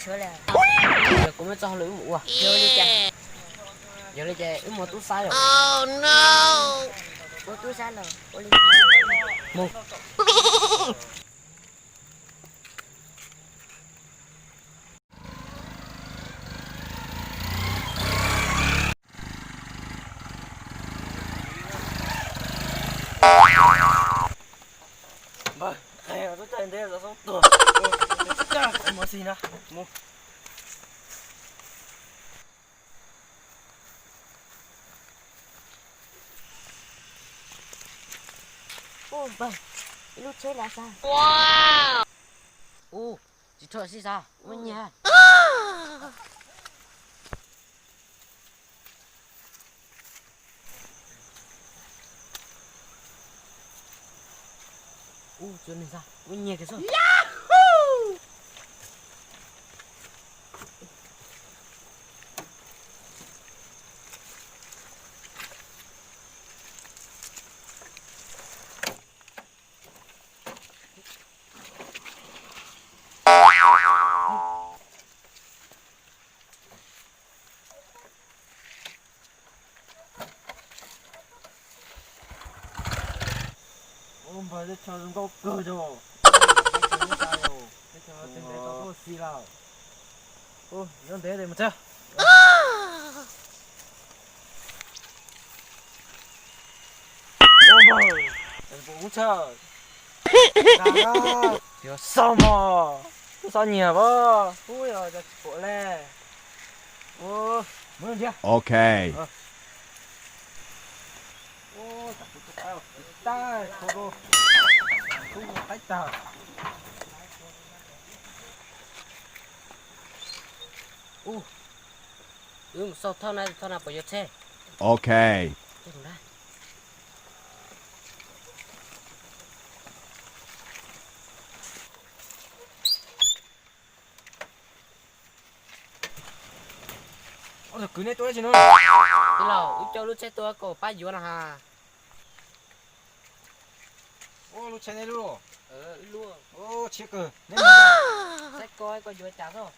Yog kuv muaj txoj hauj lwm wb mus ua. Yog li ces wb mus tub sab yom. Ua tub sab los ua li. Mus. Npawg, qe tub cai ntev los xoob tuag. Mus xwb na, mus. Ub, npawg, ib lub tsheb na xav. Ub, tsis rhuam xib xav, muaj nyiaj. Ub, tsuas nws xav, muaj nyiaj kiag xwb. Ub, npawg, teb chaws zoo nkauj kawg yog. Teb chaws teb ntev tau tuaj xis lawm. Ub, nyob ntev mus thiab. Ub, npawg, ub, tshaj. Yog xauj mog, xauj nyiam pab. Ub, yog tsis pom le. Ub, mus nrhiav. Ok. Ub, tas kuv tus qaib, tus qaib tag. Ub, wb mus xauj thauj na, thauj na puas yuav tsheb. Ok. Ob tug kwv neb tuaj dab tsi no? Tij laug, wb coj lub tsheb tuaj kom pab yuav no ha. Ua lub tsheb neb lub los? Wb lub. Tsheb kawg, neb mus. Saib koj, koj yuav cas xwb?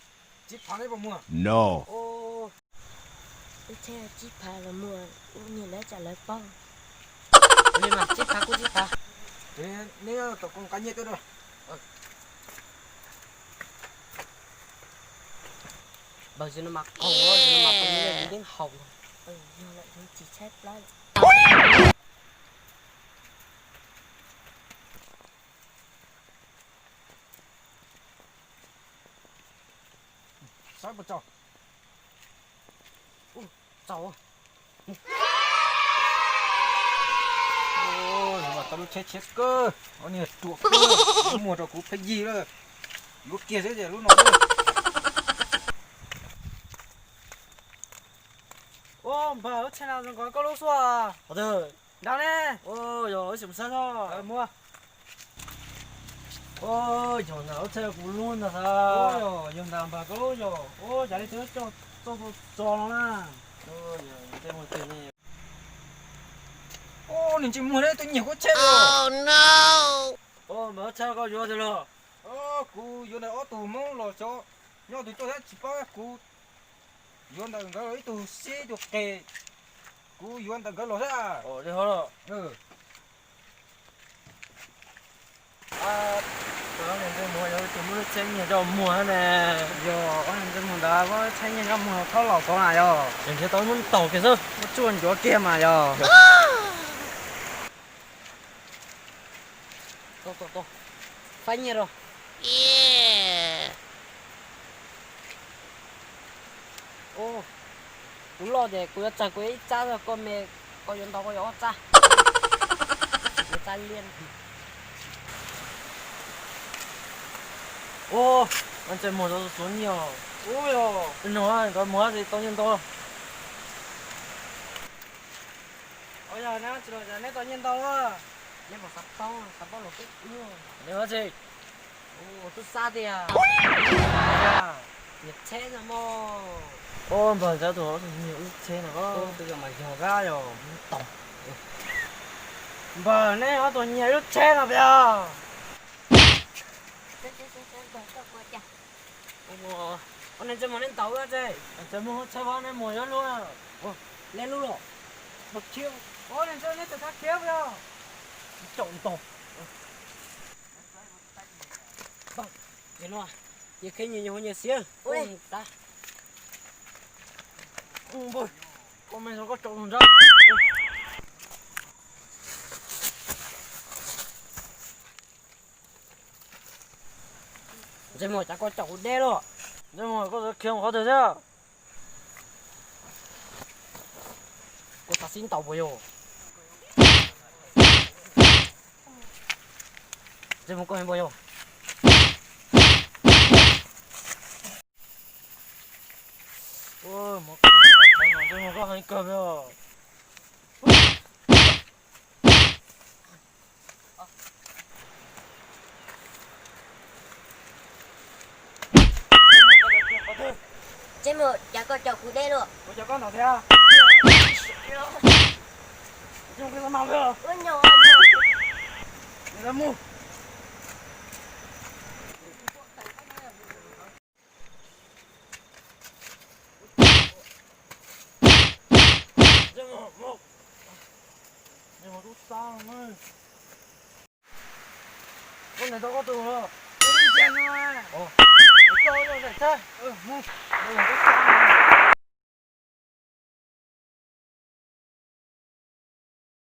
Tsib phav neb puas muag? No. Lub tsheb tsib phav los muag, ua niag lawv tsam lawv paub. Ua li mas tsib phav kuj tsib phav. Neb tom koom qab nyiaj tuaj dua. Npawg, zaum no mas qaug, zaum no mas qaug nyiaj yeej haus. Yog lawm, tsis tshaib plab lawm. Saib puas tsaus? Tsaus. Ua, tau lub tsheb tshiab kawg, ob niag ruam kawg, muag rau kuv pheej yig lawm. Yuav kiag xwb ces lub no. Ua, npawg, lub tsheb no zoo nkauj koj lub xwb. Nrad ne. Yog, wb sim mus saib os. Muaj. Yog ntawm lub tsheb kuv lub ntag xav. Yog ntawm npawg koj lub yog. Ua, cas li twb coj txog txog no na. Ua, nws tsis muag li, tus nyiam kuv tsheb os. Ua, npawg, lub tsheb koj yuav tiag los? Kuv yuav ntawm ob tug Hmoob los xyov, nyob tus coj thiab tsis paub kuv. Yuav ntawm nkawd los ib tug sib ib tug qes, kuv yuav ntawm nkawd los thiab. Li ho los. Tus niag ntsej muag yog tus muaj lub tsheb nyiag coj muag ne. Yog, ob niag ntsej muag ntawd muaj lub tsheb nyiag coj muag thaub laus tod na yog. Tseem nrhiav tau muab ntaus kiag xwb. Muab tsuaj ntsuav kiag mas yog. Faib nyiaj rau. Kuv loj ces kuv yuav txawg kuv ib tsab, koj me, koj yuav ntau koj yuav ob tsab. Yuav tsab liab. Ub, ntsej muag tau txuav nyiaj os. Ub, yog no nkawd muag tau nyiaj ntau. Ua, yog neb tsis los cas neb tau nyiaj ntau. Neb puas xav paub, xav paub los peb ua. Neb ua tsi? Ua tub sab tiag. Nyiam tsheb no mog. Ub, npawg, ntxawm tus ub tsheb no. Tus yog mas yog kab yog tau. Npawg, neb ob tug nyiag lub tsheb no tiag. Ua, Ua ne ntsej muag neb ntaus ua tse. Ntsej muag tshaj ua ne muag yuav luag. Neb lub los. Ua ne ntsej neb txawm thab khiab yog. Caum ntaus. Ces no, ces kheb nyias nyias hu nyias xiab. Ua tas. Koj me ntxhais koj caum tus nrab. Ntsej muag cas koj caum kuv deb lawm. Ntsej muag koj khiav mus qhov twg thiab? Koj xav sib ntaus puas yog? Ntsej muag koj heev puas yog? Ntsej muag koj heev kawg li os. Ntsej muag cas koj caum kuv deb lawm. Kuv caum koj ntawd thiab. Ntsej muag koj xav mas puas yog? Ua nyuag, ua nyuag. Nws mus. Koj ntawm tau koj tus los. Ua, koj yog daim txhab. Mus, mus koj xav.